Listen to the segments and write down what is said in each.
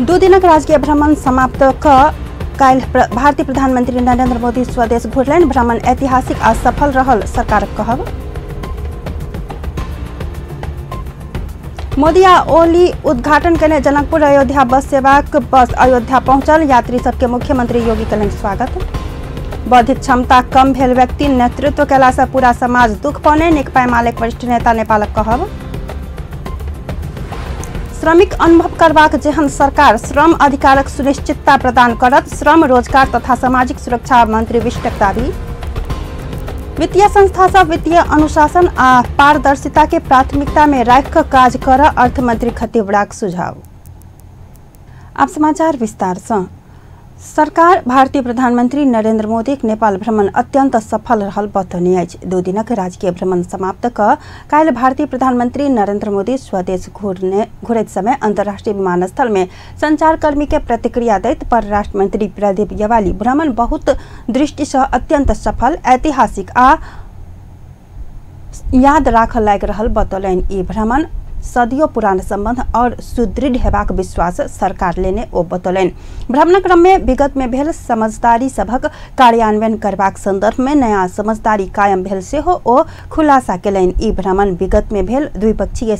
दू दिनक राजकीय भ्रमण समाप्त क काल्हि भारतीय प्रधानमंत्री नरेंद्र मोदी स्वदेश घुरलनि। भ्रमण ऐतिहासिक आ सफल रहल सरकारक कहब। मोदी आ ओली उद्घाटन केने जनकपुर अयोध्या बस सेवाक बस अयोध्या पहुंचल। यात्री सबके मुख्यमंत्री योगी कयलनि स्वागत। बौद्धिक क्षमता कम भेल व्यक्ति नेतृत्व कयला से पूरा समाज दुख पौने, नेकपा एमालेक वरिष्ठ नेता नेपालक कहब। श्रमिक अनुभव करबाक जेहन सरकार श्रम अधिकारक सुनिश्चितता प्रदान करत, श्रम रोजगार तथा सामाजिक सुरक्षा मंत्री विष्टक दावी। वित्तीय संस्था सब वित्तीय अनुशासन आ पारदर्शिता के प्राथमिकता में राखि कऽ काज कर, अर्थमंत्री खतिवड़ाक सुझाव। अब समाचार विस्तार से। सरकार भारतीय प्रधानमंत्री नरेंद्र मोदीक नेपाल भ्रमण अत्यंत सफल रहल बतौने अछि। दू दिनक राजकीय भ्रमण समाप्त क काल्हि भारतीय प्रधानमंत्री नरेंद्र मोदी स्वदेश घुरैत समय अंतर्राष्ट्रीय विमानस्थल में संचारकर्मी के प्रतिक्रिया दैत परराष्ट्र मंत्री प्रदीप ज्ञवाली भ्रमण बहुत दृष्टि से अत्यंत सफल, ऐतिहासिक आ याद राखऽ लायक रहल बतौलनि। ई भ्रमण सदियों पुरान संबंध और सुदृढ़ हेबाक विश्वास सरकार लेने ओ बतौलनि। भ्रमण क्रम में विगत में भेल समझदारी सभक कार्यान्वयन करबाक संदर्भ में नया समझदारी कायम भेल सेहो ओ खुलासा केलनि। ई भ्रमण विगत में भेल द्विपक्षीय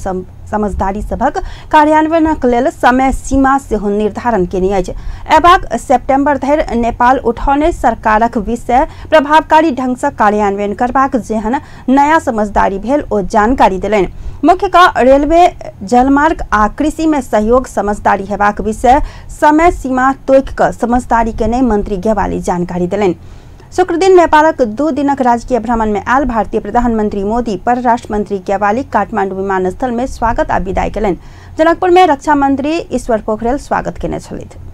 समझदारी सभक कार्यान्वयनक लेल समय सीमा सेहो निर्धारण केने अछि। एबाक सेप्टेम्बर धरि नेपाल उठौने सरकारक विषय प्रभावकारी ढंग से कार्यान्वयन करबाक जेहन नया समझदारी भेल ओ जानकारी देलनि। मुख्य का रेलवे, जलमार्ग आ कृषि में सहयोग समझदारी हेबाक विषय समय सीमा तोकि कऽ समझदारी केने मंत्री ज्ञवाली जानकारी देलनि। शुक्रदिन नेपालक दू दिनक राजकीय भ्रमण में आयल भारतीय प्रधानमंत्री मोदी परराष्ट्र मंत्री ज्ञवाली काठमांडू विमानस्थल में स्वागत आ विदाई केलनि। जनकपुर में रक्षा मंत्री ईश्वर पोखरेल स्वागत केने छलथि।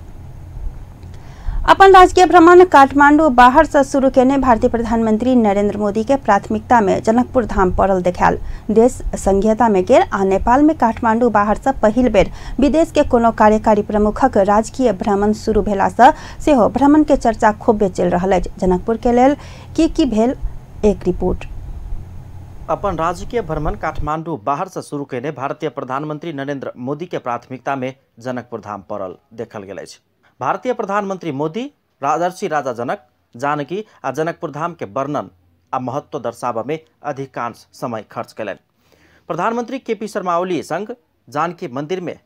अपन राजकीय भ्रमण काठमांडू बाहर से शुरू केने भारतीय प्रधानमंत्री नरेंद्र मोदी के प्राथमिकता में जनकपुर धाम पड़ल देखायल। देश संघीयता में गेल आ नेपाल में काठमांडू बाहर से पहिल बेर विदेश के कोनो कार्यकारी प्रमुखक राजकीय भ्रमण शुरू भेला से सेहो भ्रमण के चर्चा खूबे चलि रहल अछि। जनकपुर के लेल की भेल, एक रिपोर्ट। अपन राजकीय भ्रमण काठमांडू बाहर से शुरू केने भारतीय प्रधानमंत्री नरेंद्र मोदी के प्राथमिकता में जनकपुर धाम पड़ल देखल गेल अछि। भारतीय प्रधानमंत्री मोदी राजर्षि राजा जनक, जानकी आ जनकपुर धाम के वर्णन आ महत्व दर्शाबऽ में अधिकांश समय खर्च कयलनि। प्रधानमंत्री केपी शर्मा ओली संग जानकी मंदिर में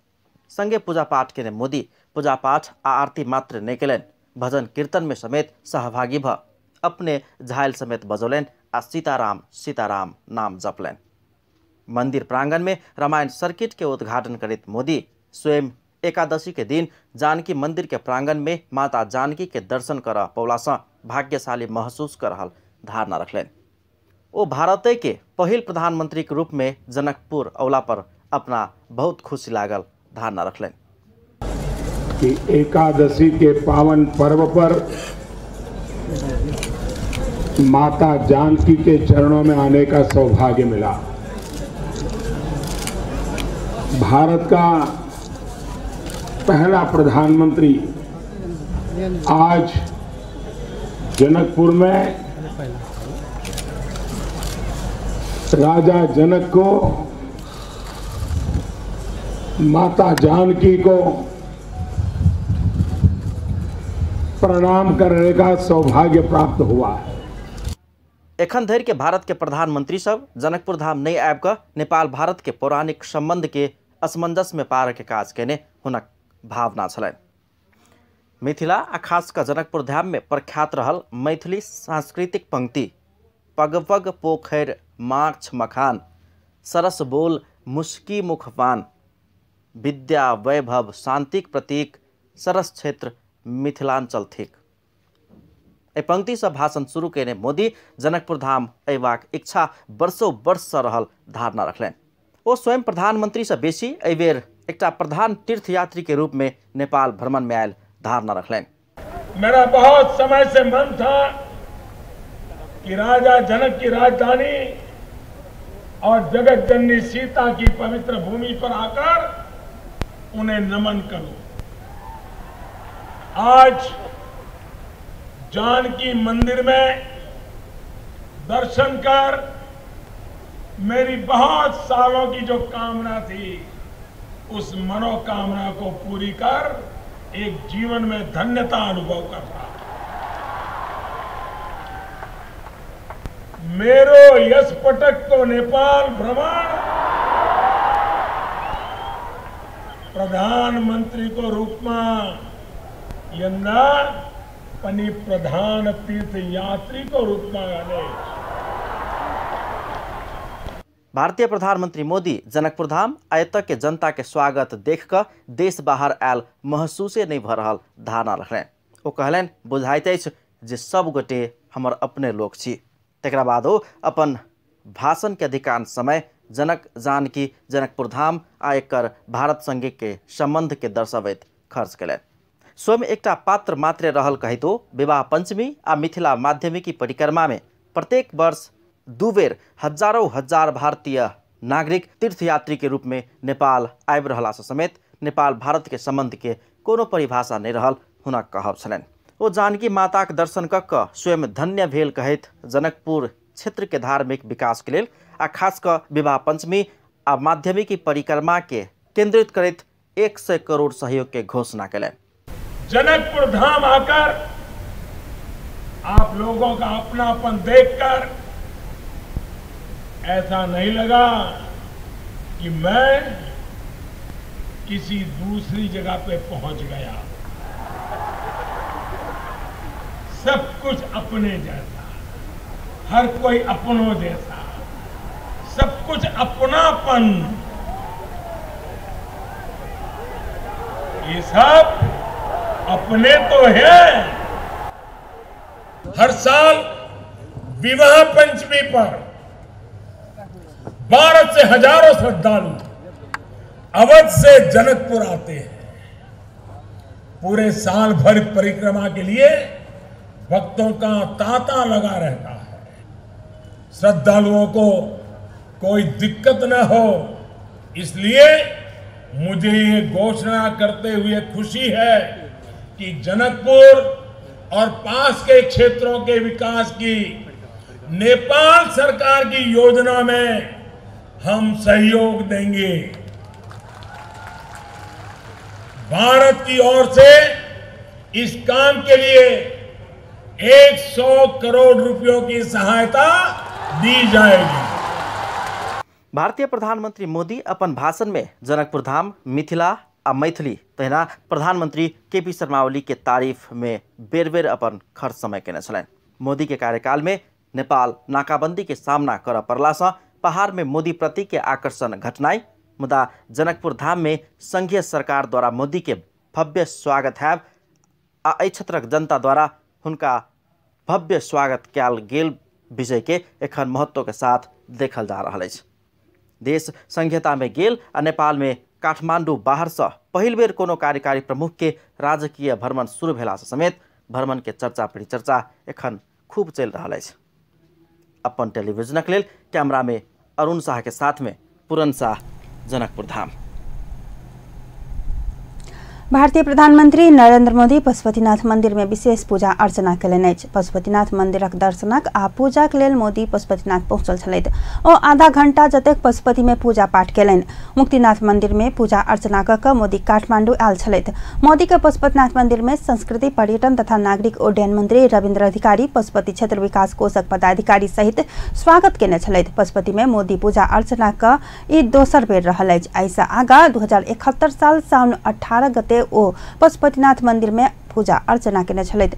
संगे पूजा पाठ केने मोदी पूजा पाठ आ आरती मात्र नहि कयलनि, भजन कीर्तन में समेत सहभागी भ अपने झायल समेत बजौलनि आ सीताराम सीताराम नाम जपलनि। मंदिर प्रांगण में रामायण सर्किट के उद्घाटन करैत मोदी स्वयं एकादशी के दिन जानकी मंदिर के प्रांगण में माता जानकी के दर्शन कर पौला से भाग्यशाली महसूस कर रहल धारणा रखलनि। ओ भारते के पहिल प्रधानमंत्री के रूप में जनकपुर औला पर अपना बहुत खुशी लागल धारणा रखलनि। कि एकादशी के पावन पर्व पर माता जानकी के चरणों में आने का सौभाग्य मिला। भारत का पहला प्रधानमंत्री आज जनकपुर में राजा जनक को, माता जानकी को प्रणाम करने का सौभाग्य प्राप्त हुआ है। एखन धरि के भारत के प्रधानमंत्री सब जनकपुर धाम नहीं आबि कऽ नेपाल भारत के पौराणिक संबंध के असमंजस में पार के काज केने हुनक भावना छलनि। मिथिला आ खास कऽ जनकपुर धाम में प्रख्यात रहल मैथिली सांस्कृतिक पंक्ति पग पग पोखरि माछ मखान, सरस बोल मुस्की मुखपान, विद्या वैभव शांतिक प्रतीक सरस क्षेत्र मिथिलांचल थिक। एहि पंक्तिसँ भाषण शुरू केने मोदी जनकपुर धाम अयबाक इच्छा वर्षों वर्षसँ रहल धारणा रखलनि। ओ स्वयं प्रधानमंत्री से बेसी एहि बेर एकटा प्रधान तीर्थयात्री के रूप में नेपाल भ्रमण में आयल धारणा रखलनि। मेरा बहुत समय से मन था कि राजा जनक की राजधानी और जगत जननी सीता की पवित्र भूमि पर आकर उन्हें नमन करूं। आज जानकी मंदिर में दर्शन कर मेरी बहुत सालों की जो कामना थी उस मनोकामना को पूरी कर एक जीवन में धन्यता अनुभव करता। मेरो यस पटक को नेपाल भ्रमण प्रधानमंत्री को रूप में यंदा पनी प्रधान तीर्थ यात्री को रूप में आने। भारतीय प्रधानमंत्री मोदी जनकपुर धाम आ एतय के जनता के स्वागत देख कऽ देश बाहर आयल महसूसे नहीं भऽ रहल धारणा रखलनि। ओ कहलनि बुझाइत अछि जे सब गोटे हमर अपने लोक छी। तकरा बाद ओ अपन भाषण के अधिकांश समय जनक जानकी जनकपुर धाम आ एकर भारत संगे के संबंध के दर्शबैत खर्च कयलनि। स्वयं एकटा पात्र मात्रे रहल कहितो विवाह पंचमी आ मिथिला माध्यमिकी परिक्रमा में प्रत्येक वर्ष दू बेर हजारों हजार भारतीय नागरिक तीर्थयात्री के रूप में नेपाल आबि रहलासँ समेत नेपाल भारत के संबंध के कोनो परिभाषा नहीं रहल हुनक कहब छलनि। ओ जानकी माताक दर्शन कऽ कऽ स्वयं धन्य भेल कहैत जनकपुर क्षेत्र के धार्मिक विकास के लेल आ खास कऽ विवाह पंचमी आ माध्यमिकी परिक्रमा के केंद्रित करैत 100 करोड़ सहयोग के घोषणा कयलनि। जनकपुर धाम आकर आप लोगों का अपनापन देखकर ऐसा नहीं लगा कि मैं किसी दूसरी जगह पे पहुंच गया। सब कुछ अपने जैसा, हर कोई अपनों जैसा, सब कुछ अपनापन, ये सब अपने तो है। हर साल विवाह पंचमी पर भारत से हजारों श्रद्धालु अवध से जनकपुर आते हैं। पूरे साल भर परिक्रमा के लिए भक्तों का तांता लगा रहता है। श्रद्धालुओं को कोई दिक्कत न हो, इसलिए मुझे ये घोषणा करते हुए खुशी है कि जनकपुर और पास के क्षेत्रों के विकास की नेपाल सरकार की योजना में हम सहयोग देंगे। भारत की ओर से इस काम के लिए 100 करोड़ रुपयों की सहायता दी जाएगी। भारतीय प्रधानमंत्री मोदी अपन भाषण में जनकपुर धाम, मिथिला आ मैथिली तहिना प्रधानमंत्री केपी शर्मा ओली के तारीफ में बेर बेर अपन खर्च समय केने छलनि। मोदी के कार्यकाल में नेपाल नाकाबंदी के सामना करऽ पड़लासँ पहाड़ में मोदी प्रति के आकर्षण घटनाई, मुदा जनकपुर धाम में संघीय सरकार द्वारा मोदी के भव्य स्वागत हैब आ एहि क्षेत्रक जनता द्वारा हुनका भव्य स्वागत कयल गेल विषय के एखन महत्व के साथ देखल जा रहल अछि। देश संघीयता में गेल आ नेपाल में काठमांडू बाहरसँ पहिल बेर कोनो कार्यकारी प्रमुख के राजकीय भ्रमण शुरू भेलासँ समेत भ्रमण के चर्चा परिचर्चा एखन खूब चलि रहल अछि। अपन टेलीविजनक लेल कैमरा में अरुण शाह के साथ में पूरन शाह, जनकपुर धाम। भारतीय प्रधानमंत्री नरेंद्र मोदी पशुपतिनाथ मंदिर में विशेष पूजा अर्चना कयलनि अछि। पशुपतिनाथ मंदिरक दर्शनक आ पूजाक लेल मोदी पशुपतिनाथ पहुंचल छलथि। ओ आधा घंटा जतेक पशुपति में पूजा पाठ कयलनि। मुक्तिनाथ मंदिर में पूजा अर्चना कऽ कऽ मोदी काठमांडू आयल छलथि। मोदी के पशुपतिनाथ मंदिर में संस्कृति, पर्यटन तथा नागरिक उड्डयन मंत्री रविन्द्र अधिकारी, पशुपति क्षेत्र विकास कोषक पदाधिकारी सहित स्वागत केने छलथि। पशुपति में मोदी पूजा अर्चना कऽ ई दोसर बेर रहल अछि। एहिसँ आगा 2071 साल साउन 18 गते ओ पशुपतिनाथ मंदिर में पूजा अर्चना केने छलथि।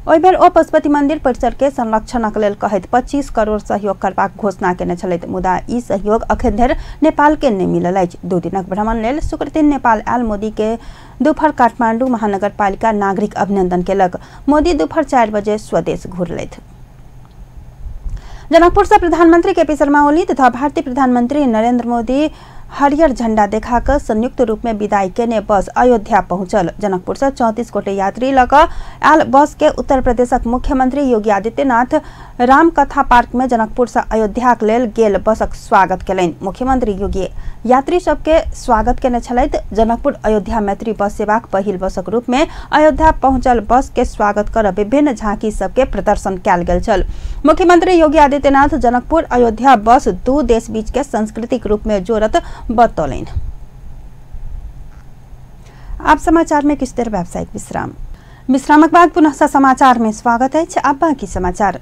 ओहि बेर ओ पशुपति मंदिर परिसर के संरक्षणक लेल कहैत 25 करोड़ सहयोग करबाक घोषणा केने छलथि, मुदा ई सहयोग अखन धरि नेपाल के नहि मिलल अछि। 2 दिनक भ्रमण लेल शुक्रदिन नेपाल आयल मोदी के दोपहर काठमांडू महानगरपालिका नागरिक अभिनंदन केलक। मोदी दोपहर 4 बजे स्वदेश घुरलथि। जनकपुर से प्रधानमंत्री केपी शर्मा ओली तथा भारतीय प्रधानमंत्री नरेंद्र मोदी हरियर झंडा देखाकर संयुक्त रूप में विदाई केने बस अयोध्या पहुंचल। जनकपुर से 34 गोटे यात्री लऽ कऽ आयल बस के उत्तर प्रदेशक मुख्यमंत्री योगी आदित्यनाथ रामकथा पार्क में जनकपुर से अयोध्याक लेल गेल बसक स्वागत केलनि। मुख्यमंत्री योगी यात्री सबके स्वागत केने छलथि। जनकपुर अयोध्या मैत्री बस सेवाक पहिल बसक रूप में अयोध्या पहुंचल बस के स्वागत कर विभिन्न झांकी सबके प्रदर्शन कयल गेल छल। मुख्यमंत्री योगी आदित्यनाथ जनकपुर अयोध्या बस दू देश बीच के सांस्कृतिक रूप में जोड़त बतौलनि। आप समाचार में किछु देर व्यावसायिक विश्राम। विश्रामक बाद पुनः समाचार में स्वागत अछि। अब बाकी समाचार।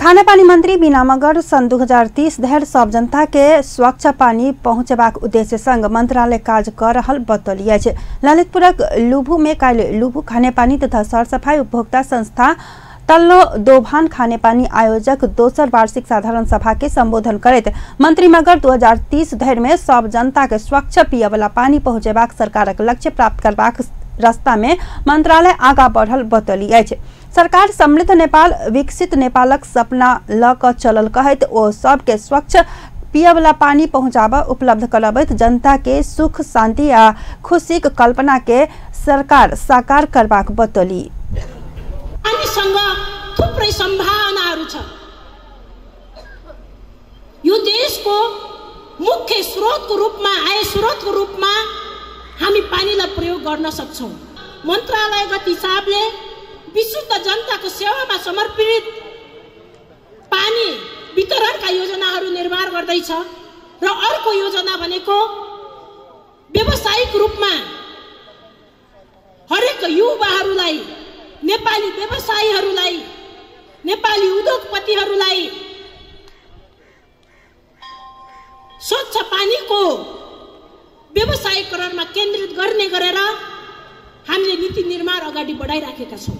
खानेपानी मंत्री बीना मगर सन् 2030 धरि सब जनता के स्वच्छ पानी पहुँचेबाक उद्देश्य संग मंत्रालय काज कर रहल बतौली अछि। ललितपुरक लुभु में काल्हि लुभु खानेपानी तथा सरसफाई उपभोक्ता संस्था तल्लो दोभान खानेपानी आयोजक दोसर वार्षिक साधारण सभा के संबोधन करैत मंत्री मगर 2030 धरि में सब जनता के स्वच्छ पियवला पानी पहुँचेबाक सरकारक लक्ष्य प्राप्त करबाक रास्ता में मंत्रालय आगा बढ़ल बतौली अछि। सरकार समृद्ध नेपाल विकसित नेपालक सपना ल क चलल कहैत ओ सबके स्वच्छ पियवला पानी पहुँचाबऽ उपलब्ध करबैत जनता के सुख शांति आ खुशीक कल्पना के सरकार साकार करबाक बतौली। पानीसँग थुप्रै सम्भावनाहरू छ। यो देशको मुख्य स्रोतको रूपमा, आय स्रोतको रूपमा हामी पानीलाई प्रयोग गर्न सक्छौँ। मन्त्रालयगत हिसाबले विशुद्ध जनताको सेवामा समर्पित पानी वितरणका योजनाहरू निर्माण गर्दैछ र अर्को योजना भनेको व्यावसायिक रूपमा हरेक युवाहरूलाई, नेपाली व्यवसायीहरूलाई, नेपाली उद्योगपतिहरूलाई स्वच्छ पानीको व्यवसायीकरणमा केन्द्रित गर्ने गरेर हामीले नीति निर्माण अगाडि बढाइराखेका छौँ।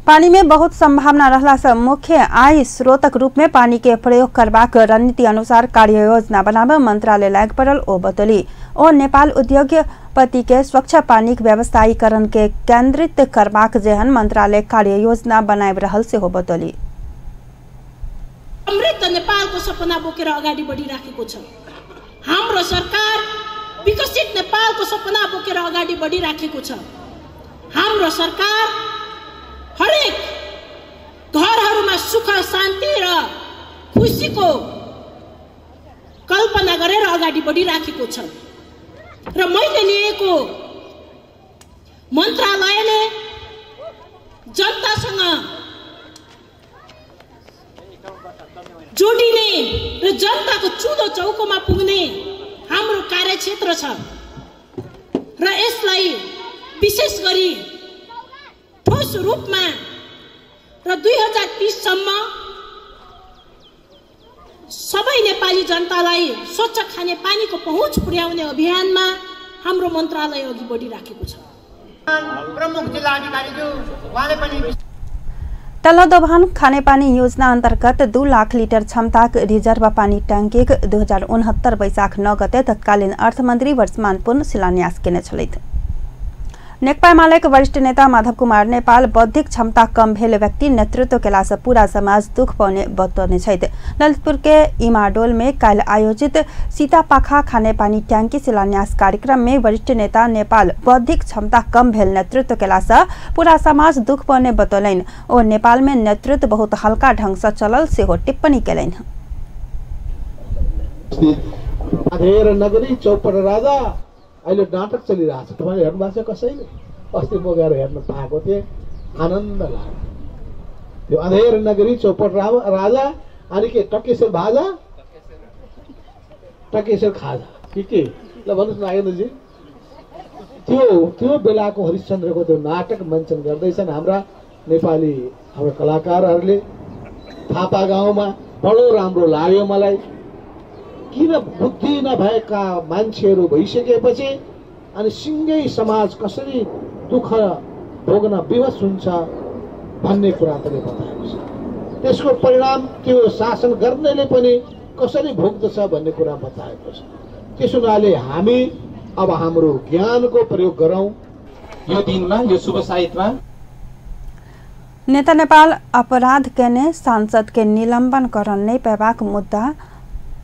पानी में बहुत संभावना रहला से मुख्य आय स्रोतक रूप में पानी के प्रयोग करबाक रणनीति अनुसार कार्य योजना बनाबऽ मंत्रालय लागि पड़ल ओ बतौली। ओ नेपाल उद्योगपति के स्वच्छ पानी के व्यवसायीकरण के केंद्रित करबाक जेहन मंत्रालय कार्य योजना बनाबि रहल सेहो बतौली। समृद्ध नेपालको सपना बोकेर अगाडि बढिराखेको छ। हाम्रो सरकार विकसित नेपालको सपना बोकेर अगाडि बढिराखेको छ। हाम्रो सरकार हरेक घरहरूमा सुख शान्ति र खुसीको कल्पना गरेर अगाडि बढिराखेको छ र मैले लिएको मन्त्रालयले जनतासँग जोडिने र जनताको चुलो चौकोमा पुग्ने हाम्रो कार्यक्षेत्र छ र यसलाई विशेष गरी ठोस रूपमा र 2030 सम्म सबै नेपाली जनतालाई स्वच्छ खाने पानीको पहुँच पुर्याउने अभियानमा हाम्रो मन्त्रालय अघि बढिराखेको छ। प्रमुख जिल्लाधिकारीज्यू उहाँले पनि तल्लो दोभान खानेपानी योजना अंतर्गत 2 लाख लिटर क्षमताक रिजर्व पानी टंकीक 2069 वैशाख 9 गते तत्कालीन अर्थमंत्री वर्षमान पुन शिलान्यास केने छलथि। नेकपा एमालेक वरिष्ठ नेता माधव कुमार नेपाल बौद्धिक क्षमता कम भेल व्यक्ति नेतृत्व केला से पूरा समाज दुख पाउने बतौने छथि। ललितपुर के इमाडोल में काल्हि आयोजित सीतापाखा खानेपानी टैंकी शिलान्यास कार्यक्रम में वरिष्ठ नेता नेपाल बौद्धिक क्षमता कम भेल नेतृत्व केला से पूरा समाज दुख पाउने बतौलनि। ओ नेपाल में नेतृत्व बहुत हल्का ढंग से चलल सेहो टिप्पणी केलनि। नगरी चौपट राजा अहिले नाटक चलिरहेको छ, तपाईँले हेर्नु भएको छ कसैले? अस्ति म गएर हेर्न पाएको थिएँ, आनन्द लाग्यो। त्यो अँधेर नगरी चौपट राजा अनि के टकेश्वर भाजा टकेश्वर खाजा के ल भन्नुहोस् न आनन्दजी। त्यो त्यो बेलाको हरिश्चन्द्रको त्यो नाटक मञ्चन गर्दैछन् हाम्रा नेपाली हाम्रा कलाकारहरूले थापा गाउँमा। बडो राम्रो लाग्यो मलाई। किन बुद्धि नभएका मान्छेहरू भइसकेपछि अनि सिँगै समाज कसरी दुःख भोग्न विवश हुन्छ भन्ने कुरा पनि बताएको छ। त्यसको परिणाम त्यो शासन गर्नेले पनि कसरी भोग्दछ भन्ने कुरा बताएको छ। त्यस हुनाले हामी अब हाम्रो ज्ञानको प्रयोग गरौँ यो दिनमा, यो शुभ साहित्यमा। नेता नेपाल अपराध केने सांसद के निलंबन करन नै पेबाक मुद्दा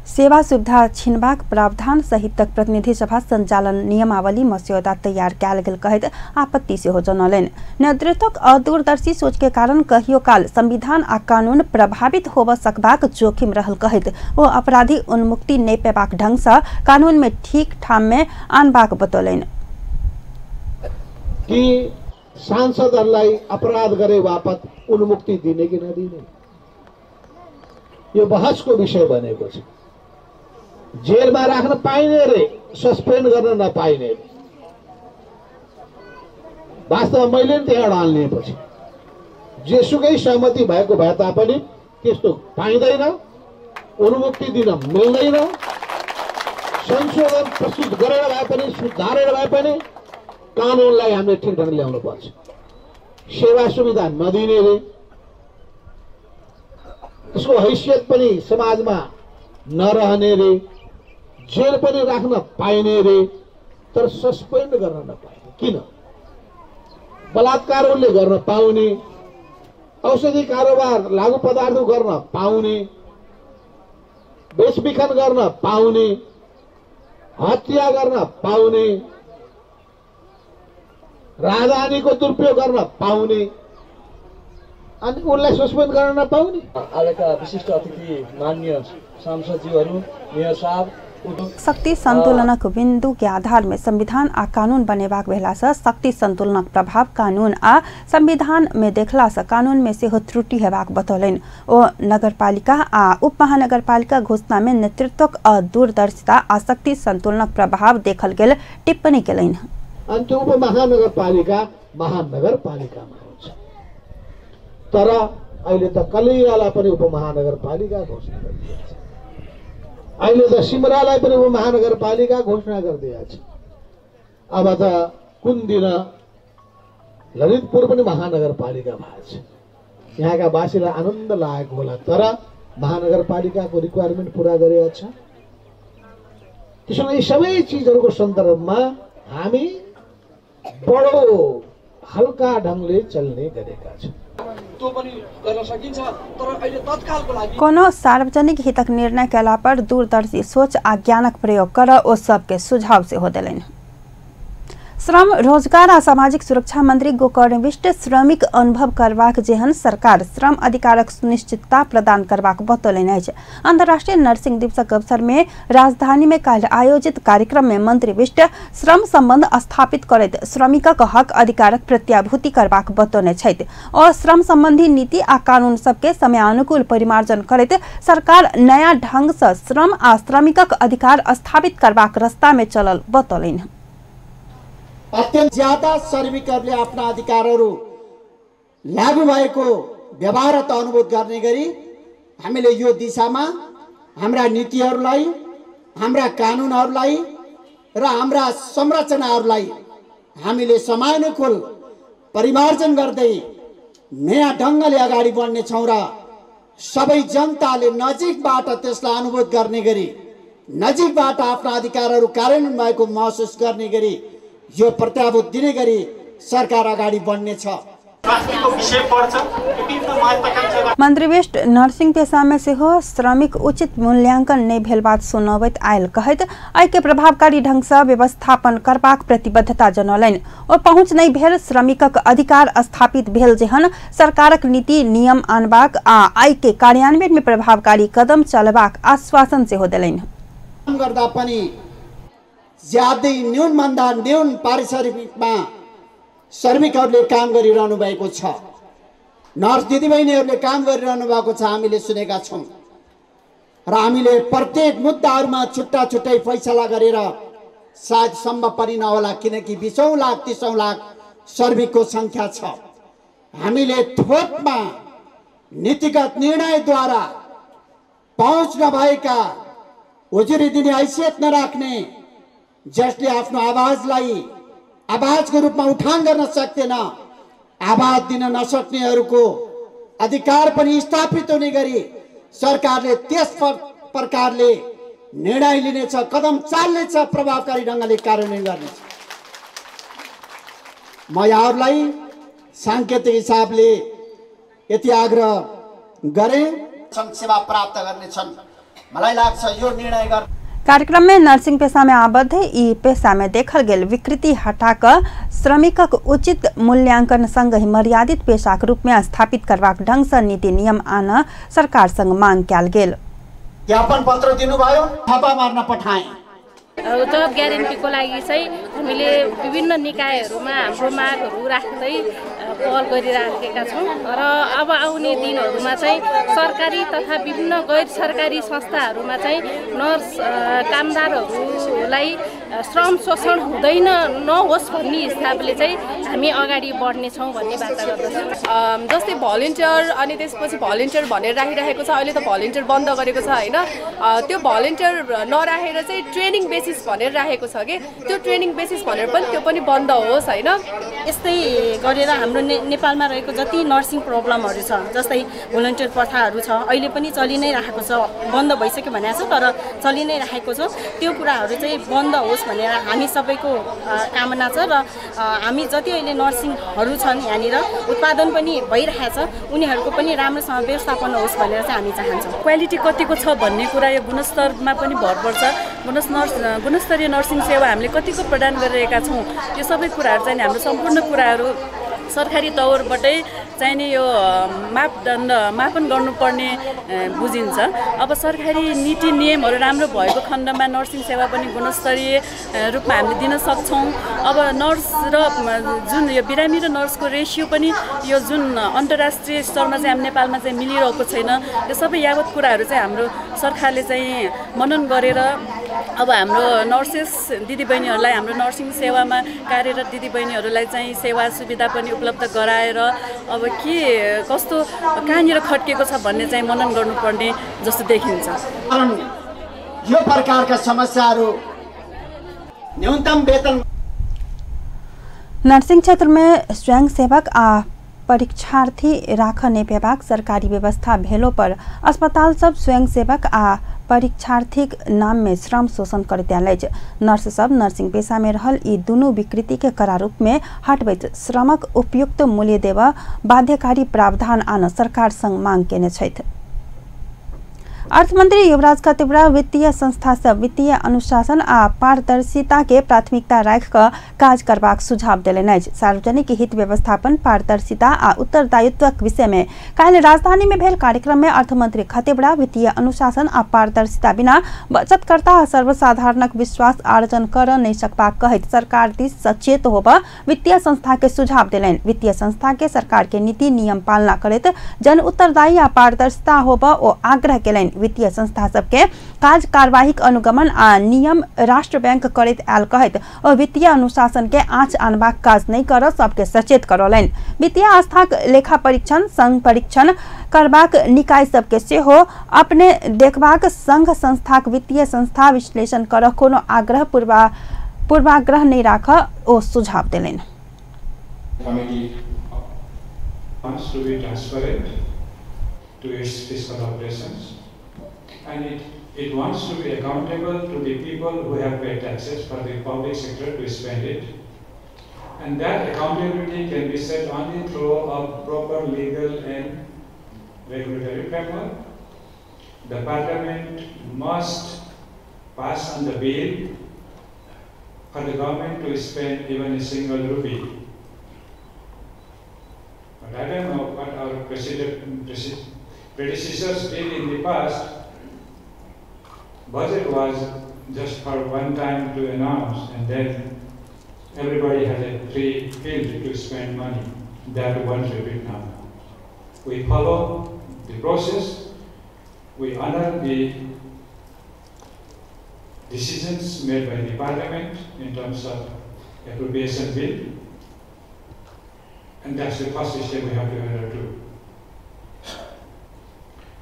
सेवा सुविधा छिनबाक प्रावधान सहितक प्रतिनिधि सभा संचालन नियमावली मस्यौदा तैयार कयल गेल कहैत आपत्ति सेहो जनौलनि। नेतृत्वक अदूरदर्शी सोच के कारण कहियो काल संविधान आ कानून प्रभावित होबऽ सकबाक जोखिम रहल कहैत ओ अपराधी उन्मुक्ति नहि पेबाक ढंग सँ कानून में ठीक ठाम में आनबाक बतौलनि। कि सांसदहरूलाई अपराध गरे बापत उन्मुक्ति दिने कि नदिने यो बहसको विषय बनेको छ। जेलमा राख्न पाइने रे, सस्पेन्ड गर्न नपाइने रे। वास्तवमा मैले नि त्यहाँ अडान लिएपछि जेसुकै सहमति भएको भए तापनि त्यस्तो पाइँदैन, उन्मुक्ति दिन मिल्दैन। संशोधन प्रस्तुत गरेर भए पनि, सुधारेर भए पनि कानुनलाई हामीले ठिक ढङ्गले ल्याउनु पर्छ। सेवा सुविधा नदिने रे, त्यसको हैसियत पनि समाजमा नरहने रे, जेल पनि राख्न पाइने रे, तर सस्पेन्ड गर्न नपाइने। किन? बलात्कार उसले गर्न पाउने, औषधि कारोबार लागु पदार्थ गर्न पाउने, बेचबिखन गर्न पाउने, हत्या गर्न पाउने, राजधानीको दुरुपयोग गर्न पाउने, अनि उसलाई सस्पेन्ड गर्न नपाउने। आजका विशिष्ट अतिथि माननीय सांसदज्यूहरू, मेयर साहब, शक्ति संतुलनक बिंदु के आधार में संविधान आ कानून बनेबाक भेला से शक्ति संतुलनक प्रभाव कानून आ संविधान में देखला से कानून में सेहो त्रुटि हेबाक बतौलनि। ओ नगरपालिका आ उपमहानगरपालिका घोषणा में नेतृत्वक अदूरदर्शिता आ शक्ति संतुलनक प्रभाव देखल गेल टिप्पणी केलनि। अनि त्यो उपमहानगरपालिका महानगरपालिकामा हुन्छ, तर अहिले त कलैयालाई पनि उपमहानगरपालिका घोषणा गरिदिएको छ, अहिले त सिमरालाई पनि उपमहानगरपालिका घोषणा गरिदिएको छ। अब त कुन दिन ललितपुर पनि महानगरपालिका भएको छ। यहाँका वासीलाई आनन्द लागेको होला, तर महानगरपालिकाको रिक्वायरमेन्ट पुरा गरेको छ। त्यसो भए यी सबै चिजहरूको सन्दर्भमा हामी बडो हल्का ढङ्गले चल्ने गरेका छौँ। कोनो सार्वजनिक हितक निर्णय कयला पर दूरदर्शी सोच आ ज्ञानक प्रयोग कर ओ सबके सुझाव सेहो देलनि। श्रम रोजगार आ सामाजिक सुरक्षा मंत्री गोकर्ण विष्ट श्रमिक अनुभव करबाक जेहन सरकार श्रम अधिकारक सुनिश्चितता प्रदान करबाक बतौलनि अछि। अंतर्राष्ट्रीय नर्सिंग दिवसक अवसर में राजधानी में काल्हि आयोजित कार्यक्रम में मंत्री विष्ट श्रम संबंध स्थापित करैत श्रमिकक हक अधिकारक प्रत्याभूति करबाक बतौने छथि। और श्रम संबंधी नीति आ कानून सबके समयानुकूल परिमार्जन करैत सरकार नया ढंग से श्रम आ श्रमिकक अधिकार स्थापित करबाक रास्ता में चलल बतौलनि। अत्यन्त ज्यादा श्रमिकहरूले आफ्ना अधिकारहरू लागू भएको व्यवहारत अनुभूत गर्ने गरी हामीले यो दिशामा हाम्रा नीतिहरूलाई, हाम्रा कानुनहरूलाई र हाम्रा संरचनाहरूलाई हामीले समयानुकूल परिमार्जन गर्दै नयाँ ढङ्गले अगाडि बढ्नेछौँ र सबै जनताले नजिकबाट त्यसलाई अनुभूत गर्ने गरी, नजिकबाट आफ्ना अधिकारहरू कार्यान्वयन भएको महसुस गर्ने गरी यो प्रत्याभूत दिने गरी सरकार अगाडि बढ्नेछ। मंत्री विष्ट नर्सिंग पेशा में सेहो श्रमिक उचित मूल्यांकन नहि भेल बात सुनबैत आयल कहैत एहिके प्रभावकारी ढंग से व्यवस्थापन करबाक प्रतिबद्धता जनौलनि। ओ पहुंच नहि भेल श्रमिकक अधिकार स्थापित भेल जेहन सरकारक नीति नियम आनबाक आ एहिके कार्यान्वयन में प्रभावकारी कदम चलबाक आश्वासन सेहो देलनि। गर्दा पनि ज्यादै न्यूनभन्दा न्यून पारिश्रमिकमा श्रमिकहरूले काम गरिरहनु भएको छ, नर्स दिदीबहिनीहरूले काम गरिरहनु भएको छ, हामीले सुनेका छौँ। र हामीले प्रत्येक मुद्दाहरूमा छुट्टा छुट्टै फैसला गरेर सायद सम्भव पनि नहोला, किनकि 20 लाख 30 लाख श्रमिकको सङ्ख्या छ। हामीले थोकमा नीतिगत निर्णयद्वारा पहुँच नभएका, उजुरी दिने हैसियत नराख्ने, जसले आफ्नो आवाजलाई आवाजको रूपमा उठान गर्न सक्दैन, आवाज दिन नसक्नेहरूको अधिकार पनि स्थापित हुने गरी सरकारले त्यस प्रकारले निर्णय लिनेछ, कदम चाल्नेछ, प्रभावकारी ढङ्गले कार्यान्वयन गर्नेछ। म यहाँहरूलाई साङ्केतिक हिसाबले यति आग्रह गरेँ। सेवा प्राप्त गर्नेछन्, मलाई लाग्छ यो निर्णय गर् कार्यक्रम में नर्सिंग पेशा में आबद्ध ई पेशा में देखल गेल विकृति हटाकर श्रमिकक उचित मूल्यांकन संगहि मर्यादित पेशाक रूप में स्थापित करबाक ढंग से नीति नियम आन सरकार संग मांग कयल गेल। ज्ञापन पत्र दिनुभयो, थापा मार्न पठाए। जब ग्यारेन्टीको लागि चाहिँ हामीले विभिन्न निकायहरूमा हाम्रो मागहरू राख्दै पहल गरिराखेका छौँ र अब आउने दिनहरूमा चाहिँ सरकारी तथा विभिन्न गैर सरकारी संस्थाहरूमा चाहिँ नर्स कामदारहरूलाई श्रम शोषण हुँदैन नहोस् भन्ने हिसाबले चाहिँ हामी अगाडि बढ्नेछौँ भन्ने बाचा गर्दछौँ। जस्तै भलिन्टियर अनि त्यसपछि भलिन्टियर भनेर राखिरहेको छ, अहिले त भलिन्टियर बन्द गरेको छ हैन। त्यो भलिन्टियर नराखेर चाहिँ ट्रेनिङ बेसिस भनेर राखेको छ कि त्यो ट्रेनिङ बेसिस भनेर पनि त्यो पनि बन्द होस् हैन। यस्तै गरेर हाम्रो नेपालमा रहेको जति नर्सिङ प्रब्लमहरू छ, जस्तै भोलिन्टियर प्रथाहरू छ, अहिले पनि चलि नै राखेको छ, बन्द भइसक्यो भनेको छ तर चलि नै राखेको छ, त्यो कुराहरू चाहिँ बन्द होस् भनेर हामी सबैको कामना छ। र हामी जति अहिले नर्सिङहरू छन् यहाँनिर उत्पादन पनि भइरहेछ, उनीहरूको पनि राम्रोसँग व्यवस्थापन होस् भनेर चाहिँ हामी चाहन्छौँ। क्वालिटी कतिको छ भन्ने कुरा यो गुणस्तरमा पनि भर पर्छ। गुणस्तरीय नर्सिङ सेवा हामीले कतिको प्रदान गरिरहेका छौँ, यो सबै कुराहरू चाहिँ हाम्रो सम्पूर्ण कुराहरू सरकारी तौरबाटै चाहिने यो मापदण्ड मापन गर्नुपर्ने बुझिन्छ। अब सरकारी नीति नियमहरू राम्रो भएको खण्डमा नर्सिङ सेवा पनि गुणस्तरीय रूपमा हामीले दिन सक्छौँ। अब नर्स र जुन यो बिरामी र नर्सको रेसियो पनि यो जुन अन्तर्राष्ट्रिय स्तरमा चाहिँ हामी नेपालमा चाहिँ मिलिरहेको छैन। यो सबै यावत कुराहरू चाहिँ हाम्रो सरकारले चाहिँ मनन गरेर अब हाम्रो नर्सेस दिदीबहिनीहरूलाई, हाम्रो नर्सिङ सेवामा कार्यरत दिदीबहिनीहरूलाई चाहिँ सेवा सुविधा पनि उपलब्ध गराएर अब के कस्तो कहाँनिर खट्किएको छ भन्ने चाहिँ मनन गर्नुपर्ने जस्तो देखिन्छ। कारण यो प्रकारका समस्याहरू न्यूनतम वेतन नर्सिङ क्षेत्रमे स्वयंसेवक आ परीक्षार्थी राख नहि पेबाक सरकारी व्यवस्था भेलो पर अस्पताल सब स्वयंसेवक आ परीक्षार्थीक नाम में श्रम शोषण करैत आयल अछि। नर्स सब नर्सिंग पेशा में रहल ई दुनू विकृति के कड़ा रूप में हटबैत श्रमक उपयुक्त मूल्य देबऽ बाध्यकारी प्रावधान आन सरकार संग मांग केने छथि। अर्थमंत्री युवराज खतिवड़ा वित्तीय संस्था सब वित्तीय अनुशासन आ पारदर्शिता के प्राथमिकता राखि कऽ काज करबाक सुझाव देलनि अछि। सार्वजनिक हित व्यवस्थापन, पारदर्शिता आ उत्तरदायित्वक विषय में काल्हि राजधानी में भेल कार्यक्रम में अर्थमंत्री खतिवड़ा वित्तीय अनुशासन आ पारदर्शिता बिना बचतकर्ता आ सर्वसाधारणक विश्वास आर्जन कर नहि सकबाक कहैत सरकार दिस सचेत होबऽ वित्तीय संस्था के सुझाव देलनि। वित्तीय संस्था के सरकार के नीति नियम पालना करैत जन उत्तरदायी आ पारदर्शिता होबऽ ओ आग्रह केलनि। वित्तीय संस्था सबके काज कार्यवाहीक अनुगमन आ नियम राष्ट्र बैंक करैत आयल कहैत ओ वित्तीय अनुशासन के आँच आनबाक काज नहि करऽ सबके सचेत करौलनि। वित्तीय आस्थाक लेखा परीक्षण संघ परीक्षण करबाक निकाय सबके सेहो अपने देखबाक संघ संस्थाक वित्तीय संस्था विश्लेषण करऽ कोनो आग्रह पूर्वाग्रह नहि राखऽ ओ सुझाव देलनि। And it wants to be accountable to the people who have paid taxes for the public sector to spend it. And that accountability can be set only through a proper legal and regulatory framework. The parliament must pass on the bill for the government to spend even a single rupee. But I don't know what our predecessors did in the past. Budget was just for one time to announce, and then everybody had a free field to spend money. That won't repeat now. We follow the process, we honor the decisions made by the parliament in terms of appropriation bill, and that's the first step we have to adhere to.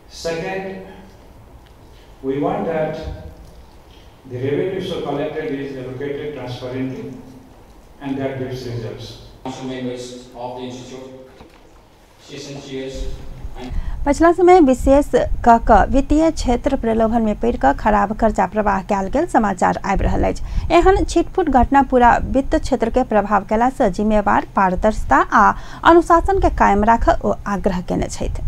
Second, we want that the revenue so collected is allocated transparently, and that gives results. Council members of the institute, session chairs and पछिला समय विशेष क क वित्तीय क्षेत्र प्रलोभन में पड़ि कऽ खराब कर्जा प्रवाह कयल गेल समाचार आबि रहल अछि। एहन छिटफुट घटना पूरा वित्त क्षेत्र के प्रभाव कयला सँ जिम्मेवार, पारदर्शिता आ अनुशासन के कायम राखऽ ओ आग्रह केने छथि।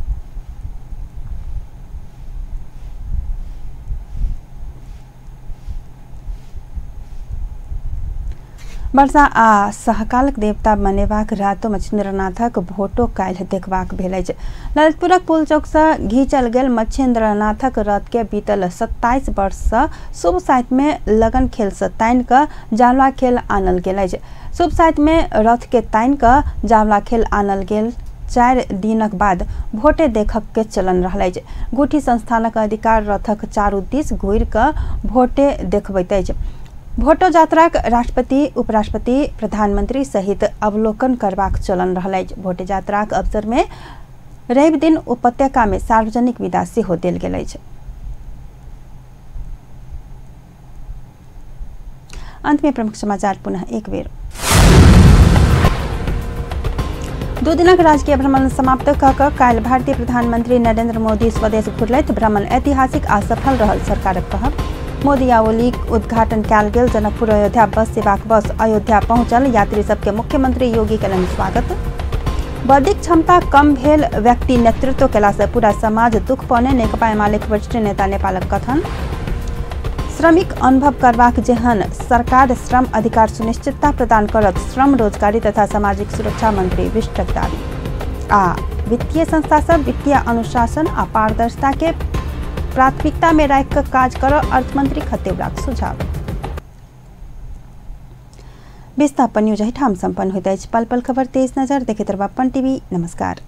वर्षा आ सहकालक देवता मनेबाक रातो मच्छिन्द्रनाथक भोटो काल्हि देखबाक भेल अछि। ललितपुरक पुल चौक सँ घीचल गेल मच्छिन्द्रनाथक रथ के बीतल 27 वर्ष सँ शुभ साइत में लगन खेल सँ तानि कऽ जावला खेल आनल गेल अछि। शुभ साइत में रथ के तानि कऽ जावला खेल आनल गेल 4 दिनक बाद भोटे देखक के चलन रहल अछि। गुठी संस्थानक अधिकार रथक चारू दिस घुरि कऽ भोटे देखबैत अछि। भोटो यात्राक राष्ट्रपति, उपराष्ट्रपति, प्रधानमंत्री सहित अवलोकन करबाक चलन रहल अछि। भोटे यात्राक अवसर में रवि दिन उपत्यका में सार्वजनिक विदा सेहो देल गेल अछि। अंत में प्रमुख समाचार पुनः एक बेर। 2 दिनक राजकीय भ्रमण समाप्त कऽ कऽ काल्हि भारतीय प्रधानमंत्री नरेंद्र मोदी स्वदेश घुरलथि। भ्रमण ऐतिहासिक आ सफल रहल सरकारक कहब। मोदी आ ओलीक उद्घाटन कयल गेल जनकपुर अयोध्या बस सेवाक बस अयोध्या पहुंचल यात्री सबके मुख्यमंत्री योगी कयलनि स्वागत। बौद्धिक क्षमता कम भेल व्यक्ति नेतृत्व कयला से पूरा समाज दुख पौने नेकपा एमालेक वरिष्ठ नेता नेपालक कथन। श्रमिक अनुभव करबाक जेहन सरकार श्रम अधिकार सुनिश्चितता प्रदान करत श्रम रोजगारी तथा सामाजिक सुरक्षा मंत्री विष्टक दावी। आ वित्तीय संस्था सब वित्तीय अनुशासन आ पारदर्शिता के प्राथमिकता में राखि कऽ काज कर अर्थमंत्री खतेवराक सुझाव। विस्थापन न्यूज एहिठाम सम्पन्न होइत अछि। पल पल खबर तेज नजर देखैत रहब अपन टीवी। नमस्कार।